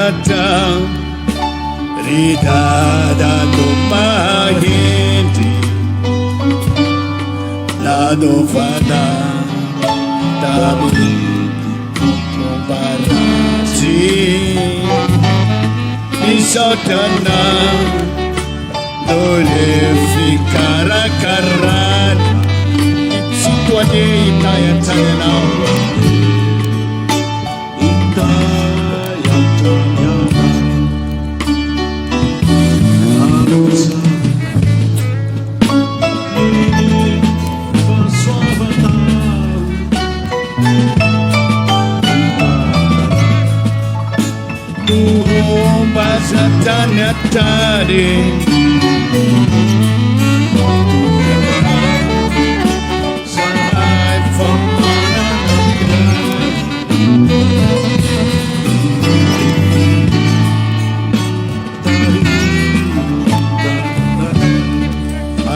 Andriamanitra, ry Dada no mahendry, nanovana tamin'ny fomba ratsy. Misaotra anao noho le fikarakarana, tsy toa anie hitahy hatrany anao.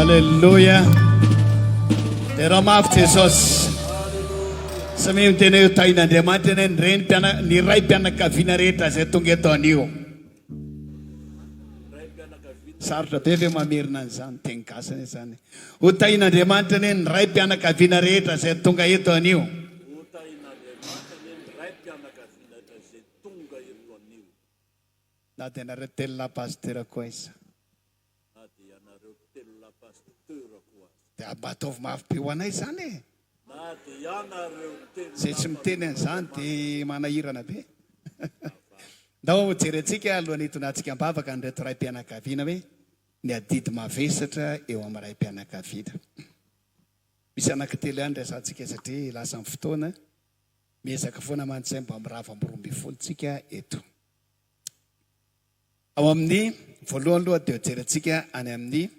Alléluia. Derao mafy Jesosy. Samia miteny hoe tahin'Andriamanitra anie ny reny mpiana ny raim-pianakaviana rehetra izay tonga eto anio. Sarotra be ve mamerina an'izany teny gasy anie izany. Ho tahin'Andriamanitra anie ny raim-pianakaviana rehetra izay tonga eto anio. Ho tahin'Andriamanitra anie ny raim-pianakaviana rehetra izay tonga eto anio. Na dia ianareo telolahy pasitera koa aiza. Na dia ianareo telolahy pasitera koa aza. Dia mba ataovy mafy be ho anay izany e. Na dia ianareo telolahy Izay tsy miteny an'izany dia manahirana be. Ndao hojerentsika alohan'ny hitondratsika am-bavaka an'ireto raim-pianakaviana hoe ny adidy mavesatra eo amin'ny raim-pianakaviana. Misy anankitelo ihany resahantsika satria lasa ny fotoana. Miezaka foana mantsy izay mba mirava amin'ny 12 tsika eto. Ao amin'ny voalohany aloha dia hojerentsika any amin'ny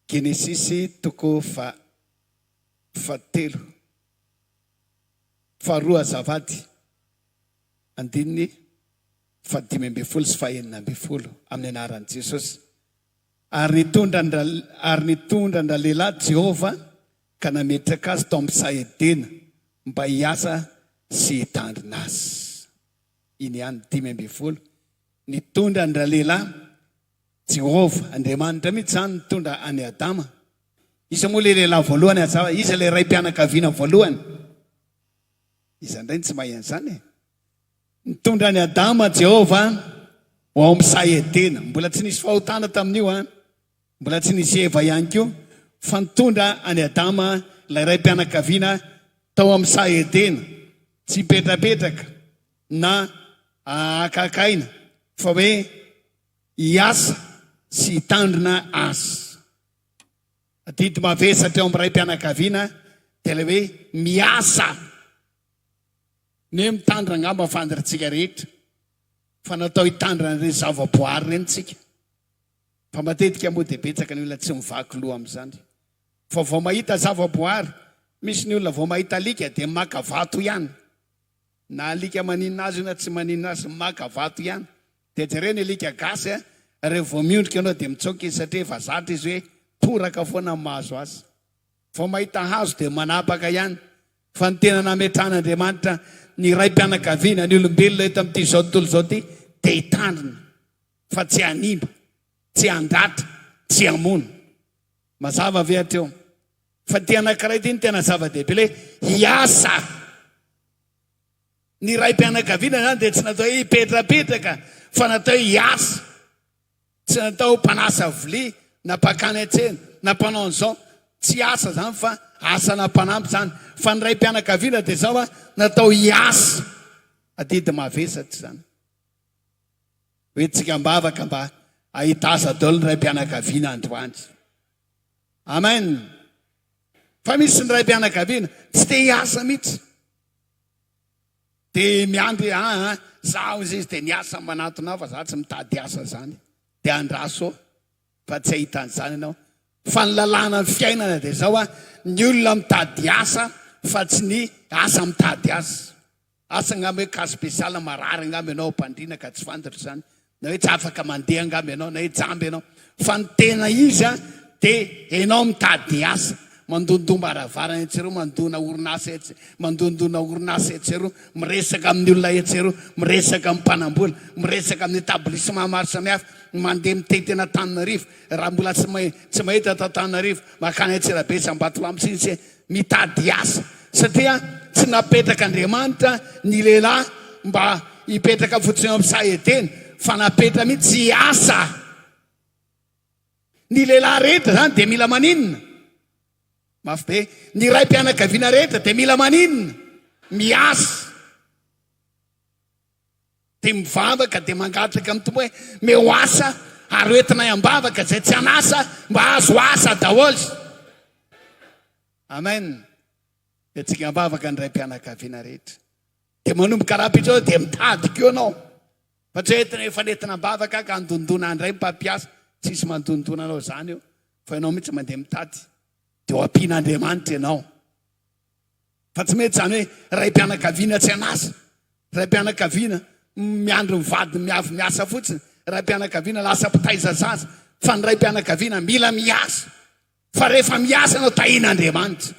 Genesisy toko fahatelo, faharoa azafady. Andininy fahadimy ambin'ny folo sy fahenina ambin'ny folo, amin'ny anaran'i Jesosy. Ary nitondra an-dra, ary nitondra an-dralehilahy Jehovah ka nametraka azy tao amin'ny saha Edena mba hiasa sy hitandrina azy. Iny ihany, 15. Nitondra an-dralehilahy Jehovah, Andriamanitra mihitsy izany nitondra an'i Adama. Iza moa ilay lehilahy voalohany azafady? Iza ilay raim-pianakaviana voalohany? Iza indray no tsy mahay an'izany e? Nitondra an'i Adama Jehovah ho ao amin'ny saha Edena. Mbola tsy nisy fahotana tamin'io an. Mbola tsy nisy Eva ihany koa. Fa nitondra an'i Adama ilay raim-pianakaviana tao amin'ny saha Edena. Tsy hipetrapetraka na haka aina fa hoe hiasa sy hitandrina azy. Adidy mavesatra eo amin'ny raim-pianakaviana dia ilay hoe miasa. Ny hoe mitandrina angamba fantatsika rehetra fa natao hitandrina an'ireny zavaboary ireny tsika. Fa matetika moa dia betsaka ny olona tsy mivaky loha amin'izany. Fa vao mahita zavaboary, misy ny olona vao mahita alika dia maka vato ihany. Na alika maninona azy io na tsy maninona azy, maka vato ihany. Dia jereo ny alika gasy a, rehefa vao miondrika ianao dia mitsoaka izy satria efa zatra izy hoe toraka foana ny mahazo azy. Vao mahita hazo dia manapaka ihany. Fa ny tena nametrahan'Andriamanitra ny raim-pianakaviana, ny olombelona eto amin'ity izao tontolo izao ity dia hitandrina fa tsy hanimba, tsy handratra, tsy hamono. Mazava ve hatreo? Fa ity anankiray ity no tena zava-dehibe, ilay hoe hiasa. Ny raim-pianakaviana izany dia tsy natao hoe hipetrapetraka fa natao hoe hiasa. Tsy natao ho mpanasa vilia na mpankany an-tsena na mpanao an'izao. Tsy asa izany fa asana mpanampy izany. Fa ny raim-pianakaviana dia izao, natao hiasa. Adidy mavesatra izany. Hoentintsika am-bavaka mba hahita asa daholo ny raim-pianakaviana androany. Amen. Fa misy ny raim-pianakaviana tsy te hiasa mihitsy. Dia miandry ah ah, za hozy izy dia niasa manatona ahy fa za tsy mitady asa zany. Dia andraso eo fa tsy hahita an'izany ianao. Fa ny lalàna ny fiainana dia zao ah, ny olona mitady asa fa tsy ny asa mitady azy. Asa angamba hoe cas spécial marary angamba ianao am-pandriana ka tsy fantatro izany, na hoe tsy afaka mandeha angamba ianao, na hoe jamba ianao. Fa ny tena izy an, dia ianao mitady asa. Mandondom-baravarana etsy eroa, mandona orinasa etsy, mandondona orinasa etsy eroa, miresaka amin'ny olona etsy eroa, miresaka amin'ny mpanambola, miresaka amin'ny établissement maro samihafa, mandeha mitety an'Antananarivo, raha mbola tsy mahay, tsy mahita ato Antananarivo, mankany Antsirabe sy Ambatolampy sy ny sisa, mitady asa. Satria tsy napetrak'Andriamanitra ny lehilahy mba hipetraka fotsiny eo amin'ny saha Edena, fa napetra mihitsy hiasa. Ny lehilahy rehetra zany dia mila maninona? Mafy be. Ny raim-pianakaviana rehetra dia mila maninona? Miasa. Dia mivavaka dia mangataka amin'ny Tompo hoe meo asa ary hoentinay am-bavaka izay tsy an'asa mba hahazo asa daholo. Amen. Dia tsika am-bavaka ny raim-pianakaviana rehetra. Dia manomboka rahampitso eo dia mitady koa ianao. Fa tsy hoe entina efa nentina am-bavaka ka handondona indray ny mpampiasa. Tsisy mandondona anao izany eo. Fa ianao mihitsy mandeha mitady. Dia ho ampian'Andriamanitra ianao. Fa tsy mety izany hoe raim-pianakaviana tsy an'asa. Raim-pianakaviana miandry ny vadiny miavy miasa fotsiny. Raim-pianakaviana lasa mpitaiza zaza. Fa ny raim-pianakaviana mila miasa. Fa rehefa miasa ianao tahian'Andriamanitra.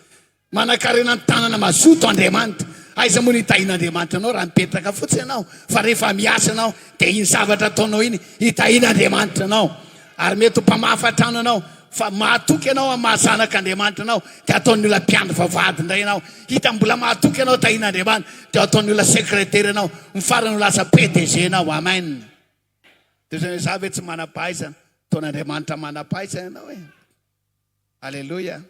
Manankarena ny tanana mazoto Andriamanitra. Aiza moa no hitahian'Andriamanitra anao raha mipetraka fotsiny ianao? Fa rehefa miasa ianao dia iny zavatra ataonao iny hitahian'Andriamanitra anao. Ary mety ho mpamafa trano ianao fa mahatoky ianao amin'ny maha zanak'Andriamanitra anao dia ataon'ny olona mpiandry vavahady indray ianao. Hita mbola mahatoky ianao tahian'Andriamanitra dia ataon'ny olona secrétaire ianao. Ny farany ho lasa PDG ianao. Amen. Dia zany hoe za ve tsy manam-pahaizana? Ataon'Andriamanitra manam-pahaizana ianao e. Aleloia.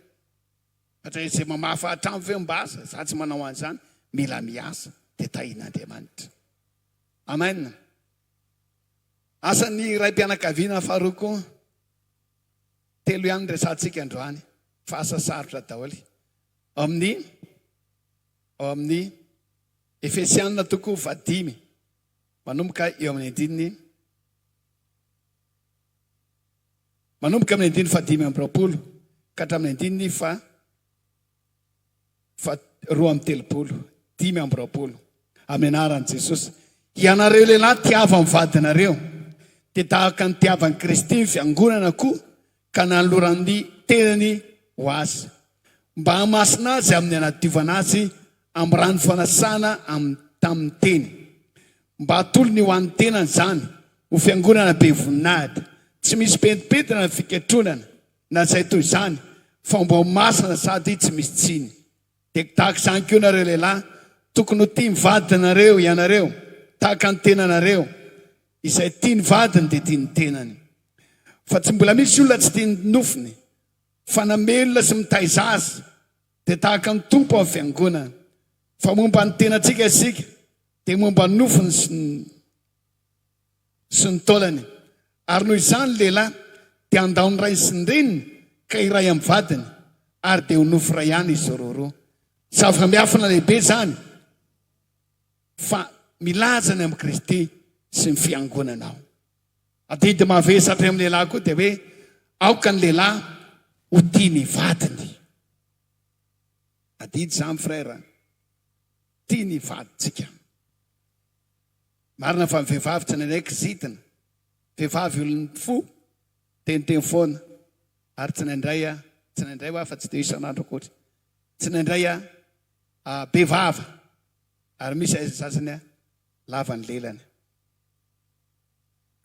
Fa tsy izay mamafa hatrany ve mba asa? Za tsy manao an'izany. Mila miasa dia tahian'Andriamanitra. Amen. Asan'ny raim-pianakaviana faharoa koa. Telo ihany resahantsika androany fa asa sarotra daholo. Ao amin'ny ao amin'ny Efesianina toko fahadimy. Manomboka eo amin'ny andininy Manomboka amin'ny andininy fahadimy amby 20 ka hatramin'ny andininy fa fa 32, 25. Amin'ny anaran'i Jesosy. Ianareo lehilahy tiava ny vadinareo, dia tahaka ny tiavan'i Kristy ny fiangonana koa ka nanoloran'ny tenany ho azy, mba hahamasina azy amin'ny hanadiovana azy amin'ny rano fanasana amin'ny tamin'ny teny, mba hatolony ho an'ny tenany izany ho fiangonana be voninahitra, tsy misy pentimpentina na fiketronana na izay toy izany, fa mba ho masina sady tsy misy tsiny. Dia tahaka izany koa nareo lehilahy, tokony ho tia ny vadinareo ianareo, tahaka ny tenanareo. Izay tia ny vadiny dia tia ny tenany. Fa tsy mbola misy olona tsy tia ny nofony, fa namelona sy mitaiza azy, dia tahaka ny Tompo amin'ny fiangonana. Fa momba ny tenantsika isika, dia momba ny nofony sy ny sy ny taolany. Ary noho izany ny lehilahy dia handao ny rainy sy ny reniny ka hiray amin'ny vadiny, ary dia ho nofo iray ihany izy roaroa. Zava-miafina lehibe izany, fa milaza ny amin'i Kristy sy ny fiangonana aho. Adidy mavesatra eo amin'ny lehilahy koa dia hoe aoka ny lehilahy ho tia ny vadiny. Adidy izany frère, tia ny vadintsika. Marina fa ny vehivavy tsy indraindray kizitina, vehivavy olon'ny fo, miteniteny foana, ary tsy indraindray, tsy indraindray hoa fa tsy dia isan'andro akory, tsy indraindray be vava, ary misy aiza sasany lava ny lelany.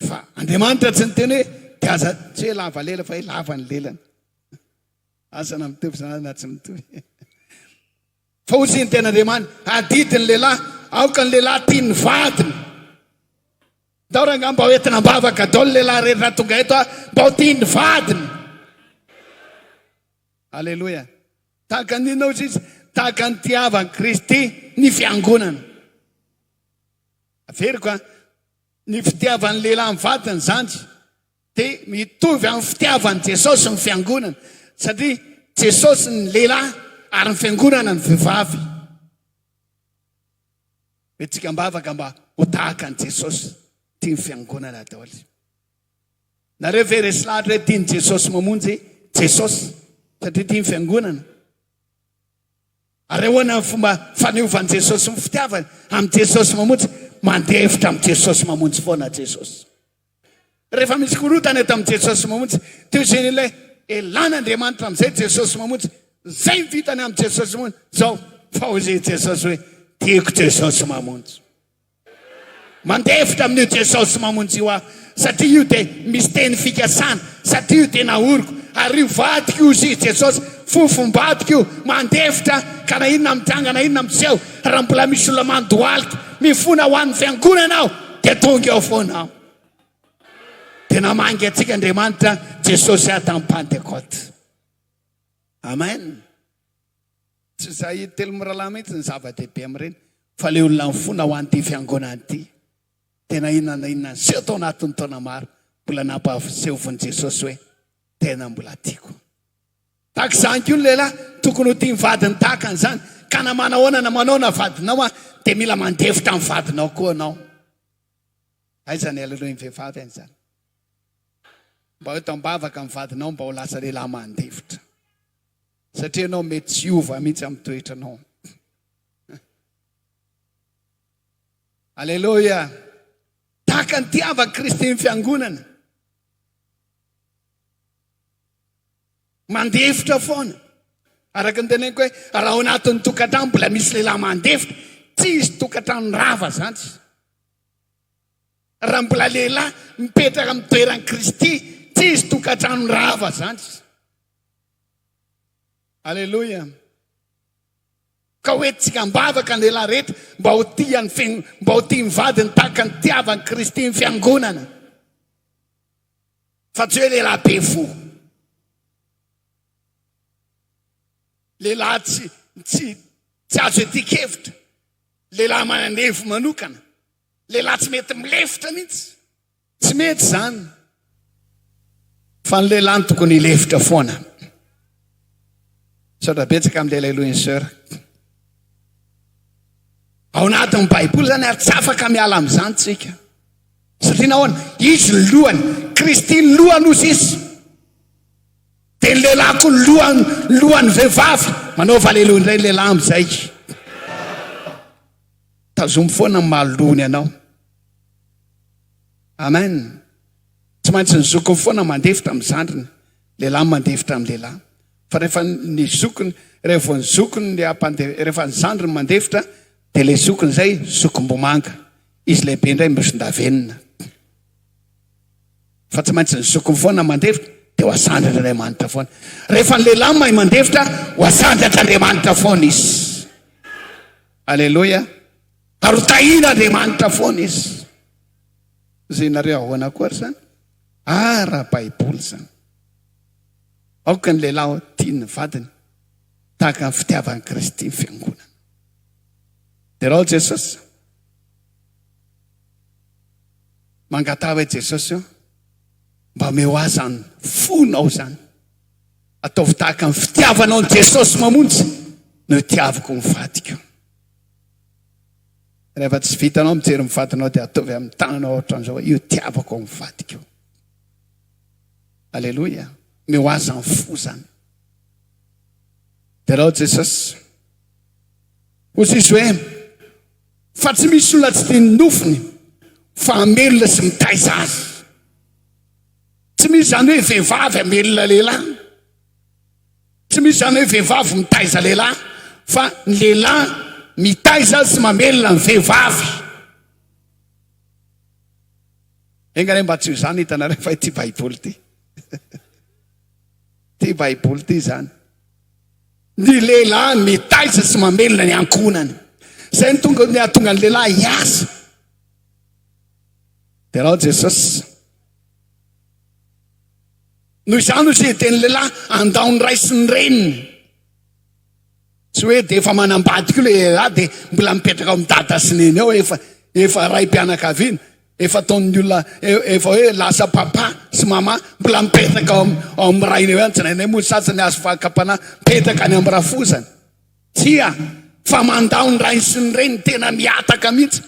Fa Andriamanitra tsy niteny hoe dia aza tsy hoe lava lela fa hoe lava ny lelany. Asa na mitovy izany na tsy mitovy. Fa hoy ny tenin'Andriamanitra, adidy ny lehilahy, aoka ny lehilahy tia ny vadiny. Ndao rangahy mba ho entina am-bavaka daholo ny lehilahy rehetra tonga eto a, mba ho tia ny vadiny. Aleloia. Tahaka ny inona hoy izy? Tahaka ny tiavan'i Kristy ny fiangonana. Averiko a, ny fitiavan'ny lehilahy ny vadiny izany dia mitovy amin'ny fitiavan'i Jesosy ny fiangonana, satria Jesosy ny lehilahy ary ny fiangonana ny vehivavy. Hoentintsika am-bavaka mba ho tahaka an'i Jesosy tia ny fiangonana daholo. Nareo ve resy lahatra hoe tian'i Jesosy mamonjy Jesosy satria tia ny fiangonana? Ary ahoana ny fomba faneovan'i Jesosy ny fitiavany amin'i Jesosy mamonjy? Mandefitra amin'i Jesosy mamonjy foana Jesosy. Rehefa misy korontana eto amin'i Jesosy mamonjy, toy izay ilay elan'Andriamanitra amin'izay Jesosy mamonjy. Zay ny vitany amin'i Jesosy Mamonjy zao fa hoy Jesosy hoe tiako Jesosy Mamonjy. Mandefitra amin'io Jesosy Mamonjy io aho satria io dia misy teny fikasana, satria io dia naoriko ary io vadiko io hoy Jesosy, fofombadiko io, mandefitra ka na inona mitranga na inona miseho raha mbola misy olona mandohalika mifona ho an'ny fiangonana aho dia tonga eo foana aho. Dia namangy antsika Andriamanitra Jesosy aho tamin'ny Pantekote. Amen. Tsy izay telo mirahalahy mihitsy ny zava-dehibe amin'ireny fa ilay olona nifona ho an'ity fiangonana ity. Tena inona na inona niseho tao anatin'ny taona maro, mbola nampahasehovin'i Jesosy hoe tena mbola tiako. Tahaka izany koa ny lehilahy, tokony ho tia ny vadiny tahaka an'izany. Ka na manahoana na manaona vadinao dia mila mandefitra ny vadinao koa ianao. Aiza ny aleloin'ny vehivavy an'izany? Mba eto am-bavaka ny vadinao mba ho lasa lehilahy mandefitra. Satria ianao mety tsy hiova mihitsy amin'ny toetranao. Aleloia! Tahaka ny tiavan'i Kristy ny fiangonana. Mandefitra foana. Araka ny teneniko hoe raha ao anatin'ny tokantrano mbola misy lehilahy mandefitra, tsy hisy tokantrano rava izany. Raha mbola lehilahy mipetraka amin'ny toeran'i Kristy, tsy hisy tokantrano rava izany. Aleloia. Ka hoentintsika am-bavaka ny lehilahy rehetra mba ho tia ny fian- mba ho tia ny vadiny tahaka ny tiavan'i Kristy ny fiangonana. Fa tsy hoe lehilahy be fo. Lehilahy tsy tsy tsy azo iadian-kevitra. Lehilahy manandevo manokana. Lehilahy tsy mety milefitra mihitsy. Tsy mety izany. Fa ny lehilahy no tokony hilefitra foana. Misaotra betsaka amin'ny lehilahy loin'ny sœur. Ao anatin'ny Baiboly izany ary tsy afaka miala amin'izany tsika. Satria nahoana? Izy ny lohany. Kristy ny lohany ozy izy. Dia ny lehilahy koa ny lohany, lohan'ny vehivavy. Manaova aleloia indray ny lehilahy amin'izay. Tazomy foana ny maha lohany anao. Amen. Tsy maintsy ny zokiny foana mandefitra amin'ny zandriny, lehilahy mandefitra amin'ny lehilahy. Fa rehefa ny zokiny, rehefa vao ny zokiny ny ampande, rehefa ny zandriny mandefitra dia ilay zokiny izay zokim-bomanga. Izy lehibe indray mihosin-davenona. Fa tsy maintsy ny zokiny foana mandefitra dia ho asandratr'Andriamanitra foana. Rehefa ny lehilahy mahay mandefitra, ho asandratr'Andriamanitra foana izy. Aleloia. Ary ho tahian'Andriamanitra foana izy. Izay nareo ahoana koa ary izany? Ara-baiboly izany. Aoka ny lehilahy ho tia ny vadiny tahaka ny fitiavan'i Kristy ny fiangonana. Derao Jesosy. Mangataha hoe Jesosy ô, mba omeo ahy izany fonao izany. Ataovy tahaka ny fitiavanao an'i Jesosy mamonjy no itiavako ny vadiko. Rehefa tsy vitanao mijery ny vadinao dia ataovy amin'ny tananao ohatran'izao hoe io tiavako ny vadiko. Aleloia. Omeo azy izany fo izany. Derao Jesosy. Hoy izy hoe fa tsy misy olona tsy tia ny nofony fa hamelona sy mitaiza azy. Tsy misy izany hoe vehivavy hamelona lehilahy. Tsy misy izany hoe vehivavy mitaiza lehilahy fa ny lehilahy mitaiza sy mamelona ny vehivavy. Enga anie mba tsy ho izany hitanareo fa ity baiboly ity. Ity baiboly ity izany. Ny lehilahy mitaiza sy mamelona ny ankohonany. Izay no tonga ny hahatonga ny lehilahy hiasa. Derao Jesosy. Noho izany hoy izy dia ny lehilahy andao ny ray sy ny reniny. Tsy hoe dia efa manambady koa ilay lehilahy dia mbola mipetraka ao amin'ny dada sy neny ao efa efa raim-pianakaviana, efa ataon'ny olona efa hoe lasa papa sy mama mbola mipetraka ao ao amin'ny rainy eo ihany, tsindraindray moa ny sasany azo fakam-panahy mipetraka any amin'ny rafozany. Tsia, fa mandao ny rainy sy ny reniny tena mihataka mihitsy.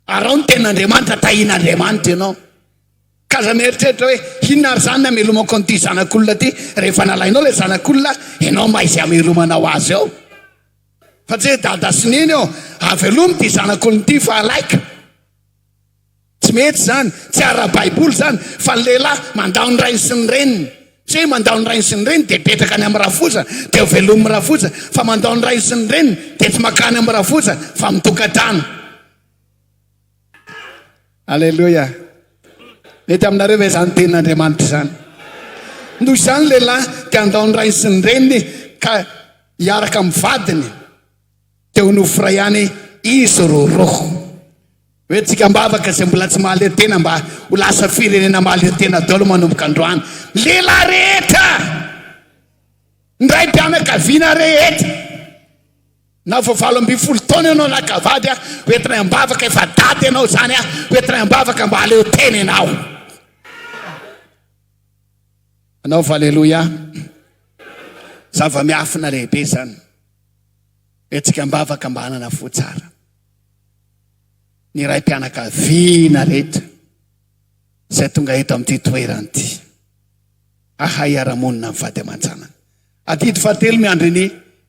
Ary ao ny tenin'Andriamanitra, tahian'Andriamanitra ianao. Ka aza mieritreritra hoe inona ary izany ny hamelomako an'ity zanak'olona ity, rehefa nalainao ilay zanak'olona, ianao mahay izay hamelomanao azy ao. Fa tsy hoe dada sy neny ô, avelomy ity zanak'olona ity fa alaiko. Tsy mety izany, tsy ara-baiboly izany, fa ny lehilahy mandao ny rainy sy ny reniny. Tsy hoe mandao ny rainy sy ny reniny dia hipetraka any amin'ny rafozana dia ho velomin'ny rafozana, fa mandao ny rainy sy ny reniny dia tsy mankany amin'ny rafozana fa mitokantrano. Aleloia. Mety aminareo ve izany tenin'Andriamanitra izany? Noho izany lehilahy dia handao ny rainy sy ny reniny ka hiaraka amin'ny vadiny dia ho nofo iray ihany izy roroa. Hoe tsika am-bavaka izay mbola tsy mahaleo tena mba ho lasa firenena mahaleo tena daholo manomboka androany. Lehilahy rehetra! Ny raim-pianakaviana rehetra! Na vao 18 taona ianao naka vady a, ho entinay am-bavaka efa dada ianao izany a, ho entinay am-bavaka mba haleo tena ianao. Anaova aleloia. Zava-miafina lehibe izany. Hetsika am-bavaka mba hanana fo tsara. Ny raim-pianakaviana rehetra izay tonga eto amin'ity toerana ity. Hahay hiara-monina amin'ny vady aman-janany. Adidy fahatelo miandry ny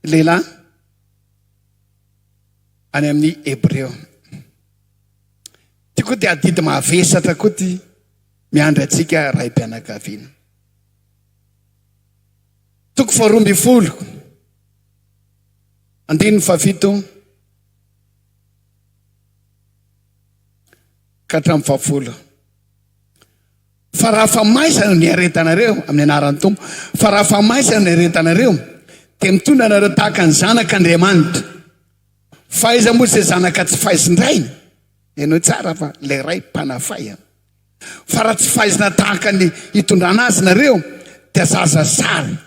lehilahy any amin'ny Hebreo. Ity koa dia adidy mavesatra koa ity miandry antsika raim-pianakaviana. Toko faharoa ambin'ny folo, andininy fahafito ka hatramin'ny fahafolo. Fa raha famaizana no niaretanareo, amin'ny anaran'ny Tompo, fa raha famaizana no niaretanareo, dia mitondra anareo tahaka ny zanak' Andriamanitra. Fa aiza moa izay zanaka tsy faizin-drainy? Henoy tsara fa ilay ray mpanafay. Fa raha tsy faizina tahaka ny hitondrana azy nareo, dia zaza sary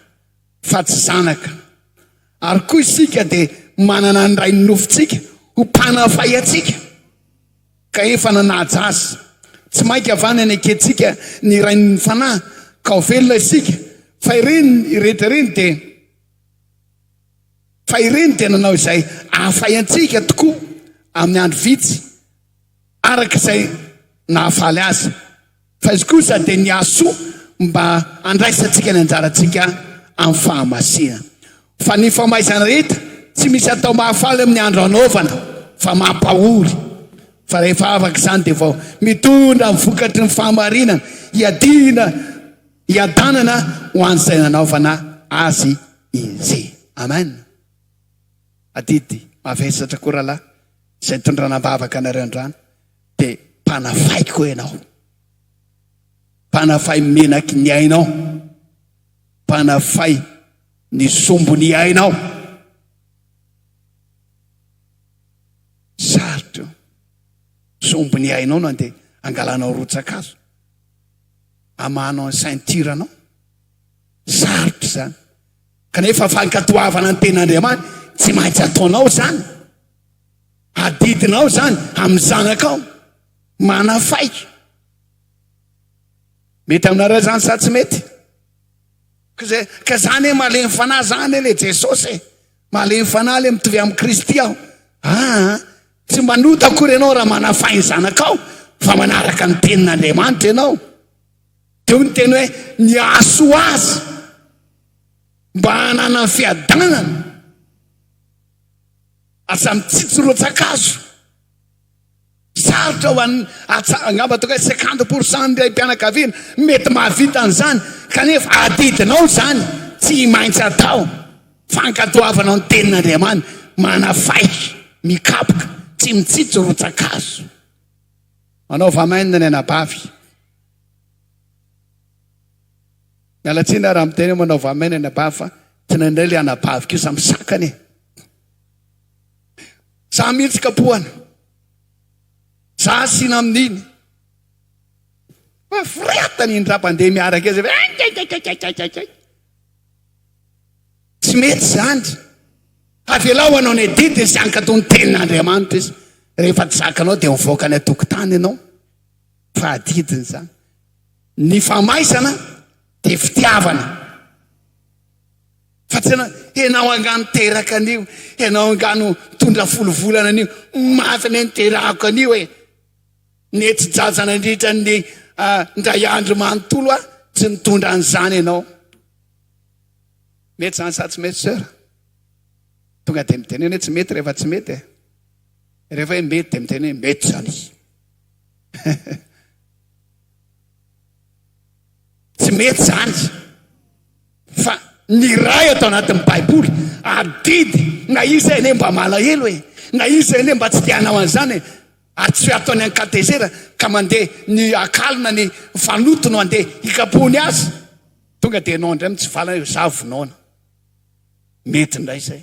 fa tsy zanaka. Ary koa isika dia manana ny rain'ny nofontsika ho mpanafay antsika. Ka efa nanaja azy. Tsy mainka va ny hanekentsika ny Rain'ny Fanahy ka ho velona isika? Fa ireny rehetra ireny dia Fa ireny dia nanao izay hahafay antsika tokoa amin'ny andro vitsy, araka izay nahafaly azy. Fa izy kosa dia nihasoa mba handraisantsika ny anjarantsika amin'ny fahamasinana. Fa ny famaizana rehetra tsy misy atao mahafaly amin'ny andro anaovana, fa mampahory. Fa rehefa afaka izany dia vao mitondra ny vokatry ny fahamarinana hiadiana hiadanana ho an'izay nanaovana azy izy. Amen. Adidy mavesatra koa rahalahy izay nitondrana am-bavaka anareo androany dia mpanafay koa ianao. Mpanafay menaky ny ainao. Mpanafay ny sombiny ainao. Sarotra io. Sombiny ainao no andeha angalanao rotsa-kazo. Amahanao ny ceinture anao. Sarotra izany. Kanefa fankatoavana ny tenin'Andriamanitra tsy maintsy ataonao izany. Adidinao izany amin'ny zanakao. Manafay. Mety aminareo izany sa tsy mety? Ka zany e malemy fanahy zany e le Jesosy e. Malemy fanahy le mitovy amin'i Kristy aho. Aa tsy manota akory ianao raha manafay ny zanakao fa manaraka ny tenin'Andriamanitra ianao. Teo ny teny hoe ny hahasoa azy mba hananany fiadanana. Aza mitsitsy rotsa-kazo. Sarotra ho an'ny angamba ataoko hoe 50% ny raim-pianakaviana mety mahavita an'izany kanefa adidinao izany tsy maintsy atao. Fankatoavana ny tenin'Andriamanitra, manafay, mikapoka, tsy mitsitsy rotsa-kazo. Manaova amen ny anabavy. Miala tsiny aho raha miteny hoe manaova amen ny anabavy fa tsy indraindray ilay anabavy kosa misakana e. Za mihitsy kapohana. Za asiana amin'iny. Fa firetany iny rampandeha miaraka izy. Tsy mety izany. Avelao hanao ny adidiny sy hankatò ny tenin'Andriamanitra izy. Rehefa tsy zakanao dia mivoaka any an-tokotany ianao. Fa adidiny izany. Ny famaizana dia fitiavana. Fa tsy ianao angaha niteraka an'io, ianao angaha no nitondra folo volana an'io, maty anie niterahako an'io e. Nihetsi-jaza nandritra ny indray andro manontolo aho, tsy nitondra an'izany ianao. Mety izany sa tsy mety sœur? Tonga dia miteny hoe tsy mety rehefa tsy mety e. Rehefa hoe mety dia miteny hoe mety izany. Tsy mety izany. Ny ray ato anatin'ny Baiboly, adidy, na iza anie mba malahelo e, na iza anie mba tsy te hanao an'izany e, ary tsy hoe ataony an-katezera ka mandeha ny akalona ny fanoto no andeha hikapohony azy, tonga dia ianao indray mitsivalana hoe za vonoana. Mety indray izay.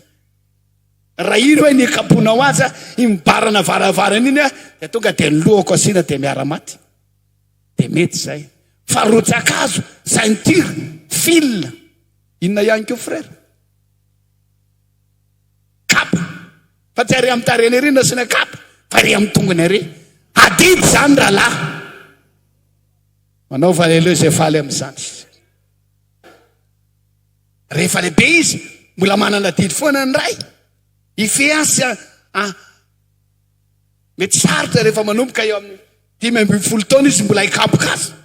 Raha iny hoe ny hikapohanao azy, iny mibarana varavarana iny dia tonga dia ny lohako asiana dia miara-maty. Dia mety izay. Fa rotsakazo, ceinture, fil, inona ihany koa frère? Kapa. Fa tsy ary amin'ny tarehiny ery no asiana kapa, fa ery amin'ny tongony ery. Adidy izany rahalahy. Manaova alléluia izay faly amin'izany. Rehefa lehibe izy, mbola manana adidy foana ny ray. Hifehy azy sy mety sarotra rehefa manomboka eo amin'ny 15 taona izy mbola hikapoka azy.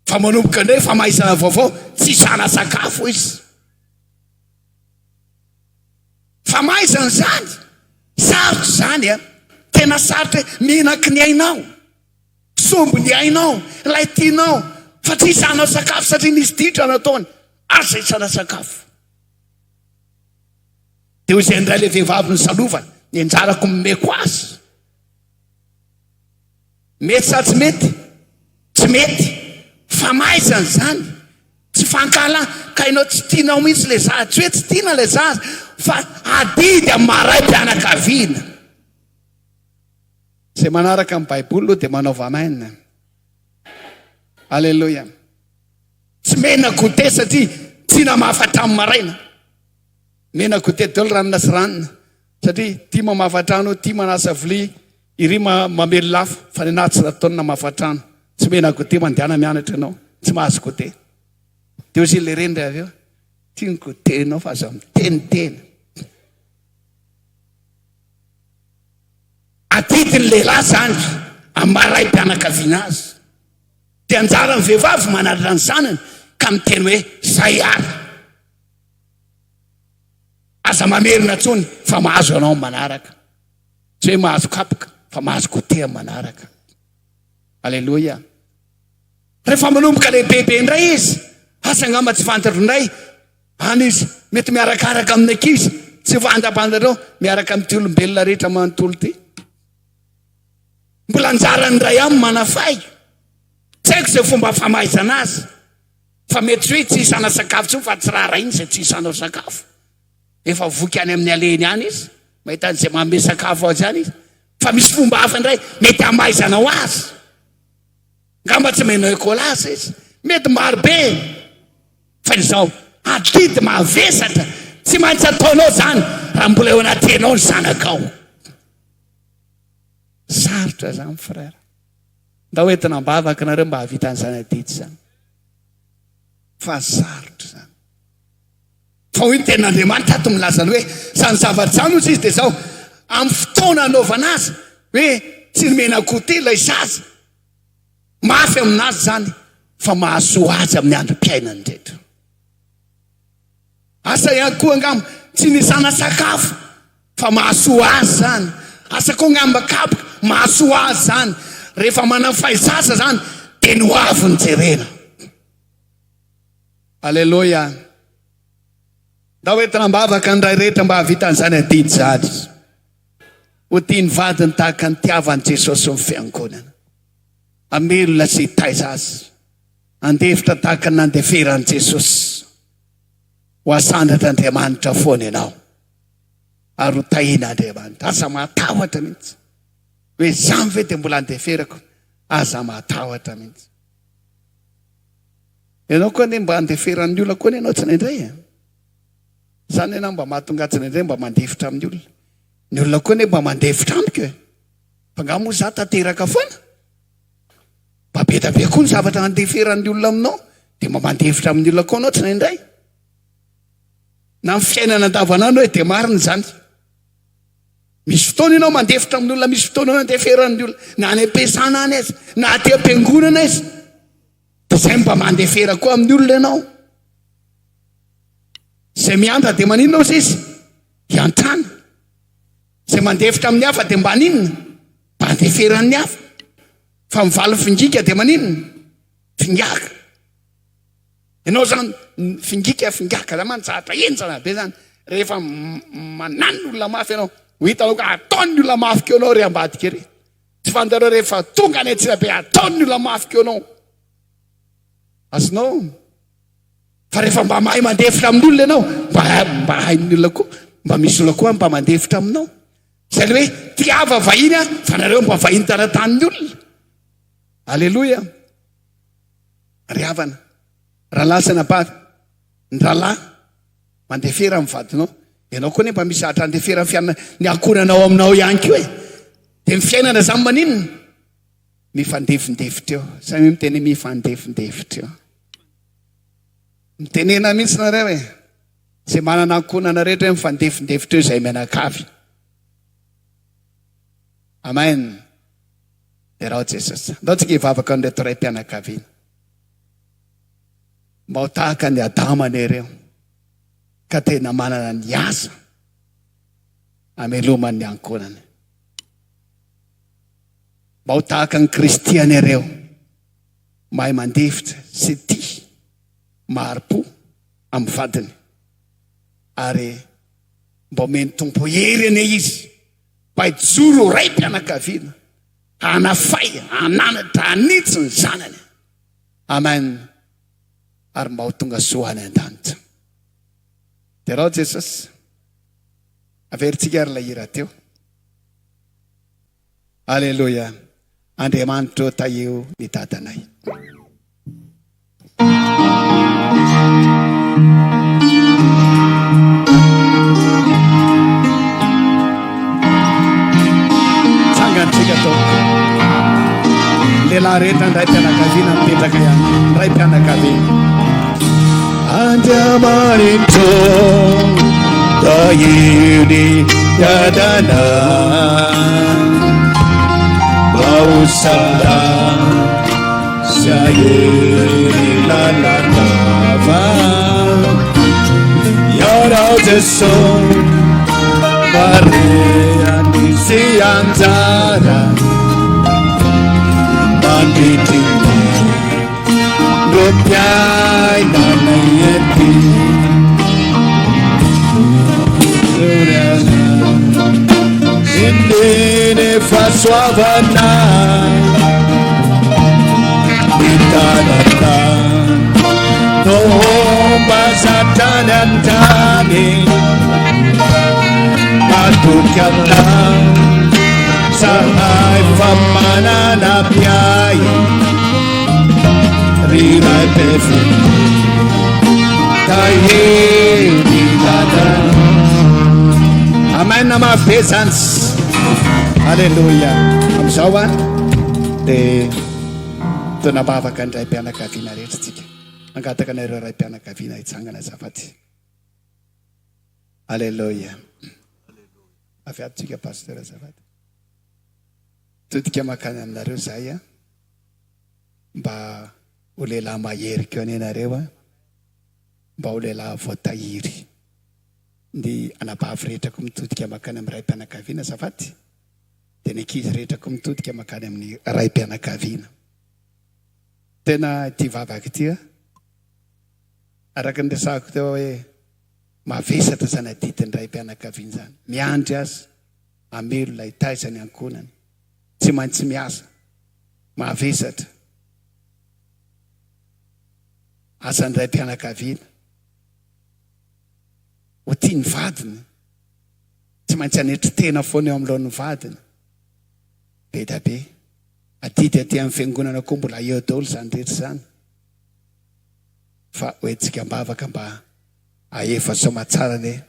Fa manomboka indray famaizana vaovao, tsy zana-tsakafo izy. Famaizana izany, sarotra izany a. Tena sarotra hoe mihinaky ny ainao, sombo ny ainao, ilay tianao, fa tsy hisanao sakafo satria nisy ditra nataony, aza isana sakafo. Dia hoy izay indray ilay vehivavy nisalovana, ny anjarako nomeko azy. Mety sa tsy mety? Tsy mety. Famaizana izany. Tsy fankahalana. Ka ianao tsy tianao mihitsy ilay zaza. Tsy hoe tsy tiana ilay zaza fa adidy amin'ny maha raim-pianakaviana. Izay manaraka ny Baiboly aloha dia manaova amen. Aleloia. Tsy mena goûter satria tsy namafa hatramin'ny maraina. Mena goûter daholo ranona sy ranona satria tia mamafa trano, tia manasa vilia. Iry mamelona afo fa nenaha tsy nataony namafa trano. Tsy omena goûter mandehana mianatra ianao. Tsy mahazo goûter. Dia hoy le reny avy eo, tia ny goûter nao fa aza miteniteny. Adidin'ny lehilahy zany amin'ny maha raim-pianakaviana azy. Dia anjaran'ny vehivavy manarina ny zanany ka miteny hoe zay ary. Aza mamerina intsony fa mahazo ianao amin'ny manaraka. Tsy hoe mahazo kapoka fa mahazo goûter amin'ny manaraka. Aleloia. Rehefa manomboka lehibebe indray izy, asa angamba tsy fantatro indray, any izy mety miarakaraka amin'ny ankizy, tsy fantapantatrao, miaraka amin'ity olombelona rehetra manontolo ity. Mbola anjaran'ny ray aminy manafay. Tsy haiko izay fomba famaizana azy. Fa mety tsy hoe tsy hisana sakafo intsony fa tsy raharahiany izay tsy hisanao sakafo. Efa voky any amin'ny alehiny any izy, mahita an'izay manome sakafo azy any izy. Fa misy fomba hafa indray mety hamaizanao azy. Angamba tsy manao écolage izy. Mety maro be. Fa izao, adidy mavesatra tsy maintsy ataonao izany raha mbola eo anatrehanao ny zanakao. Sarotra izany frère. Ndao entina am-bavaka nareo mba hahavita an'izany adidy izany. Fa sarotra izany. Fa hoy ny tenin'Andriamanitra ato milaza ny hoe izany zavatra izany hozy izy dia izao, amin'ny fotoana anaovana azy hoe tsy nomena goûter ilay zaza, mafy aminazy izany fa mahasoa azy amin'ny androm-piainany rehetra. Asa ihany koa angamba tsy nisana sakafo fa mahasoa azy izany. Asa koa angamba kapoka, mahasoa azy izany. Rehefa manafay zaza izany dia ny ho avy no jerena. Aleloia. Ndao entina am-bavaka ny ray rehetra mba hahavita an'izany adidy izany. Ho tia ny vadiny tahaka ny tiavan'i Jesosy ny fiangonana. Hamelona sy hitaiza azy. Handefitra tahaka ny nandeferan'i Jesosy. Ho asandratr'Andriamanitra foana ianao. Ary ho tahian'Andriamanitra. Aza matahotra mihitsy. Hoe izany ve dia mbola andeferako? Aza matahotra mihitsy. Ianao koa anie mba andeferan'ny olona koa anie ianao tsindraindray e. Zany ianao mba mahatonga ahy tsindraindray mba mandefitra amin'ny olona. Ny olona koa anie mba mandefitra amiko e. Fa angaha moa za tanteraka foana? Mba be dia be koa ny zavatra andeferan'ny olona aminao, dia mba mandefitra amin'ny olona koa anao tsindraindray. Na ny fiainana andavanandro hoe dia marina izany. Misy fotoana ianao mandefitra amin'ny olona, misy fotoana ianao andeferan'ny olona, na any am-piasana any aza, na aty am-piangonana aza. Dia izay mba mandefera koa amin'ny olona ianao. Izay miandra dia maninona ozy izy? Hiantrana. Izay mandefitra amin'ny hafa dia mba aninona? Mba andeferan'ny hafa. Fa mivaly fingika dia maninona? Fingaka. Ianao zany fingika fingaka zany mantsy zatra henjana be zany. Rehefa mananona olona mafy ianao, ho hitanao ka ataon'ny olona mafy keo anao ry ambadika ery. Tsy fantareo rehefa tonga any Antsirabe ataon'ny olona mafy keo anao. Azonao? Fa rehefa mba mahay mandefitra amin'ny olona ianao, mba mba hain'ny olona koa, mba misy olona koa mba mandefitra aminao. Izay le hoe tiava vahiny a, fa nareo mba vahiny taratanin'ny olona. Aleloia. Ry havana, rahalahy sy anabavy, ny rahalahy mandefera amin'ny vadinao. Ianao koa anie mba misy zatra andefera ny fiainana ny ankohonanao aminao ihany koa e. Dia ny fiainana izany maninona? Mifandefindefitra eo. Samy miteny hoe mifandefindefitra eo. Mitenena mihitsy nareo e. Izay manana ankohonana rehetra hoe mifandefindefitra eo izay mianakavy. Amen. Derao Jesosy. Andao tsika hivavaka an'ireto raim-pianakaviana. Mba ho tahaka an'i Adama anie ireo ka tena manana ny asa amelomany ny ankohonany. Mba ho tahaka an'i Kristy anie ireo mahay mandefitra sy tia, mahari-po amin'ny vadiny. Ary mba omen'ny Tompo hery anie izy mba hijoro ho raim-pianakaviana, hanafay, hananatra, hanitsy ny zanany. Amen. Ary mba ho tonga soa any an-danitra. Derao Jesosy. Averintsika ary ilay hira teo. Aleloia. Andriamanitro tahio ny dadanay. Tsangantsika tompoko. Lehilahy rehetra ny raim-pianakaviana mipetraka ihany. Raim-pianakaviana. Andriamanitro tahio ny dadanay. Mba ho salama sy hahery lalandava. Ianao Jesosy Maria nisy anjara mandritry ny androm-piainana ety. Indrindra fahasoavana mitanana no homba hatrany hatrany matoky aminao zahay fa manana mpiahy ry Ray be Tahiry lalana. Amen mafy be zany. Alléluia. Amin'izao a dia tonam-bavaka ny raim-pianakaviana rehetra tsika. Mangataka anareo raim-pianakaviana hitsangana azafady. Alléluia. Avy ato tsika pasteur azafady. Todika makany aminareo zahay a. Mba ho lehilahy mahery koa anie nareo a. Mba ho lehilahy voatahiry. Ny anabavy rehetra koa mitodika makany amin'ny raim-pianakaviana azafady. Dia ny ankizy rehetra koa mitodika makany amin'ny raim-pianakaviana. Tena ity vavaka ity a. Araka ny resahako teo hoe mavesatra izany adidin'ny raim-pianakaviana izany. Miandry azy hamelona hitaiza ny ankohonany. Tsy maintsy miasa. Mavesatra. Asan'ny raim-pianakaviana. Ho tia ny vadiny. Tsy maintsy hanetry tena foana eo anoloan'ny vadiny. Be da be. Adidy aty amin'ny fiangonana koa mbola eo daholo izany rehetra izany. Fa hoentintsika am-bavaka mba hahefa soamatsara anie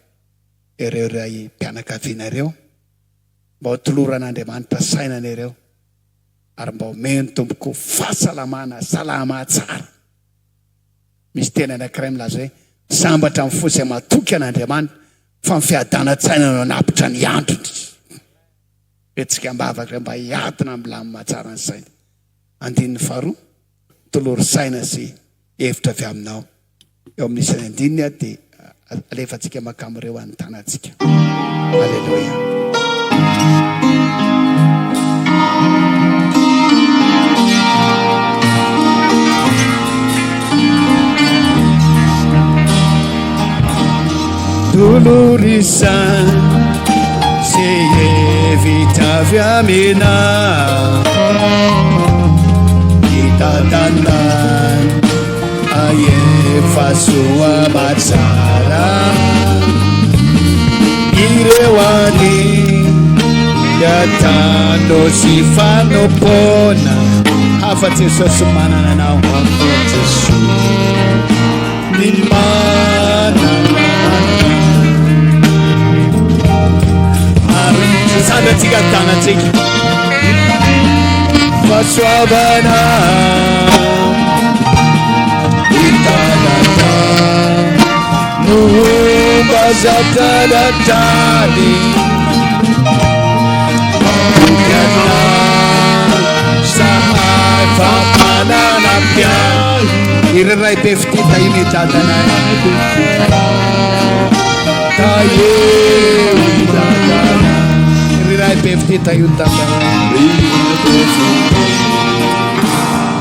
ireo raim-pianakaviana ireo. Mba ho toloran'Andriamanitra saina anie ireo. Ary mba omeo ny Tompo koa fahasalamana salama tsara. Misy teny anankiray milaza hoe, Sambatra ny fo izay matoky an'Andriamanitra, fa ny fiadanan-tsaina no hanapitra ny androny. Hetsika am-bavaka mba hiadina milamina tsara ny saina. Andininy faharoa, tolory saina sy hevitra avy aminao. Eo amin'ny isan'ny andininy dia alefantsika mankamin'ireo any tanantsika. Aleloia. Tolorisany sy hevitra avy amina Itatanany aefa soa aman-tsara Ireo any Atano sy fanompoana Hafa Jesosy manana anao Hafa Jesosy Ny manana Ary sady antsika tanantsika Fahasoavana Itanana No homba zatra hatrany Iry ray be fitia tahio ny dadanay Tahio ny dadanay Iry ray be fitia tahio ny dadanay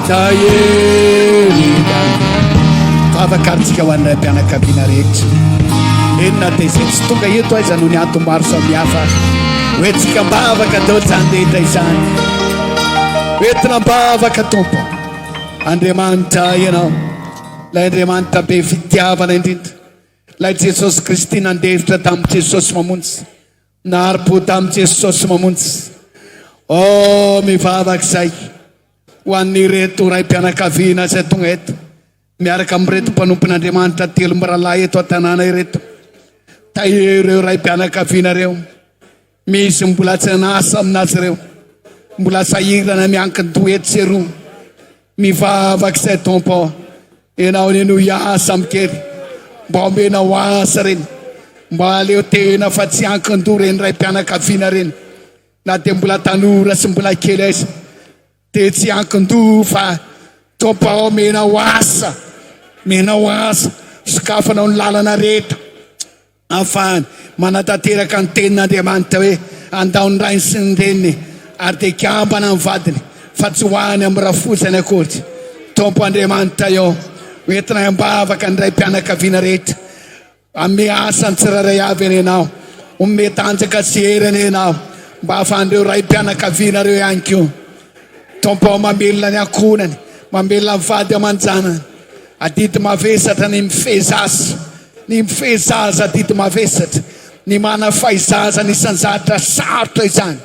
Tahio ny dadanay Vavaka antsika ho an'ny raim-pianakaviana rehetra. Eny na dia izay tsy tonga eto aiza noho ny antony maro samihafa. Hoentintsika am-bavaka daholo izany rehetra izany. Hoentina am-bavaka Tompo. Andriamanitra Ianao, ilay Andriamanitra be fitiavana indrindra, ilay Jesosy Kristy nandefitra tamin'i Jesosy Mamonjy, nahari-po tamin'i Jesosy Mamonjy. Oh, mivavaka izay ho an'ireto raim-pianakaviana izay tonga eto. Miaraka amin'ireto mpanompon'Andriamanitra telo mirahalahy eto an-tanàna ireto. Tahio ireo raim-pianakaviana ireo. Misy mbola tsy an'asa aminazy ireo. Mbola sahirana miankin-doha etsy sy eroa. Mivavaka izay Tompo. Ianao anie no hiasa amin-kery. Mba omenao asa ireny. Mba aleo tena fa tsy hiankin-doha ireny raim-pianakaviana ireny. Na dia mbola tanora sy mbola kely aiza. Dia tsy hiankin-doha fa Tompo ao omenao asa, omenao asa, sokafanao ny lalana rehetra ahafahany manatanteraka ny tenin'Andriamanitra hoe andao ny rainy sy ny reniny ary dia hikambana ny vadiny fa tsy ho any amin'ny rafozany akory. Tompo Andriamanitra eo, hoentinay am-bavaka ny raim-pianakaviana rehetra. Hanome asa ny tsirairay avy anie Ianao. Homeme tanjaka sy hery anie Ianao mba hahafahan'ireo raim-pianakaviana ireo ihany koa. Tompo ô, mamelona ny ankohonany, mamelona ny vady aman-janany. Adidy mavesatra ny mifehy zaza, ny mifehy zaza adidy mavesatra, ny manafay zaza anisan'ny zavatra sarotra izany.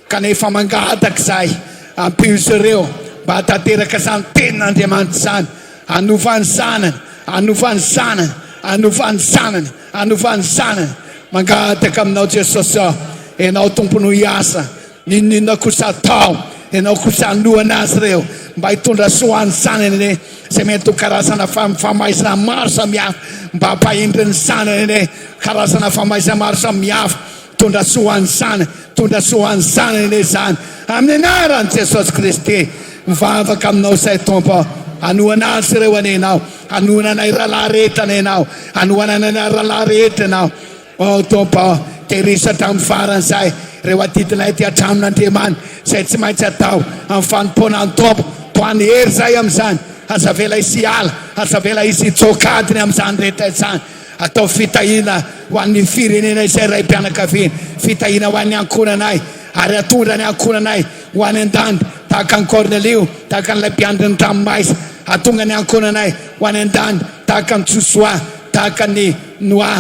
Kanefa mangataka izahay, ampio izy ireo mba hahatanteraka izany tenin'Andriamanitra izany. Hanova ny zanany, hanova ny zanany, hanova ny zanany, hanova ny zanany. Mangataka aminao Jesosy aho, Ianao Tompo no hiasa, n'inon'inona kosa atao, Ianao kosa hanohana azy ireo mba hitondra soa ho an'ny zanany anie, izay mety ho karazana famaizana maro samihafa, mba hampahendry ny zanany anie, karazana famaizana maro samihafa. Tondra soa ho an'ny zanany, tondra soa ho an'ny zanany anie izany, amin'ny anaran'i Jesosy Kristy. Mivavaka aminao izay Tompo aho, hanohana azy ireo anie Ianao, hanohana anay rahalahy rehetra anie Ianao, hanohana anay rahalahy rehetra Ianao. Oh Tompo oh, tehirizo hatramin'ny farany izay ireo adidinay aty an-tranon'Andriamanitra, izay tsy maintsy atao amin'ny fanompoana ny Tompo. Tohano hery izahay amin'izany, aza avela hisy hiala, aza avela hisy hitsoaka adiny amin'izany rehetra izany. Ataovy fitahiana ho an'ny firenena izay raim-pianakaviana, fitahiana ho an'ny ankohonanay, ary hatondra ny ankohonanay ho any an-danitra, tahaka an'i Kornelio, tahaka an'ilay mpiandry ny tranomaizina, hahatonga ny ankohonanay ho any an-danitra, tahaka an'i Josoa, tahaka an'i Noa,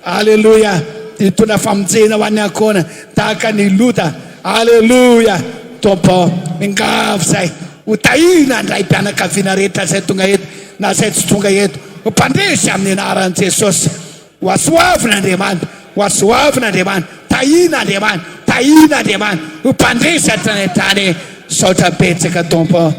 Aleloia! Hitondra famonjena ho an'ny ankohonana, tahaka an'i Lota, Aleloia! Tompo ô, miangavy izahay, ho tahiana ny raim-pianakaviana rehetra izay tonga eto na izay tsy tonga eto. Ho mpandresy amin'ny anaran'i Jesosy. Ho hasoavina Andriamanitra, ho hasoavina Andriamanitra, tahiana Andriamanitra, tahiana Andriamanitra, ho mpandresy hatrany hatrany. Misaotra betsaka Tompo.